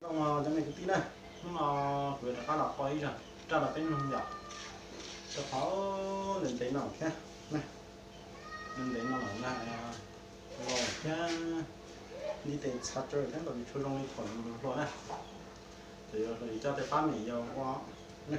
Cov me kwv tij na, hnub no kuv yuav rov qab los qhov ib zag raj rau peb mloog yom, rau qhov ntev ntev no thiab, ntev ntev no lawm na, los thiab nti tes txhav tsawv thiab ntaus tsis tshua zoo li thaum yus hluas na, ces yus coj tej pab me yau ua na.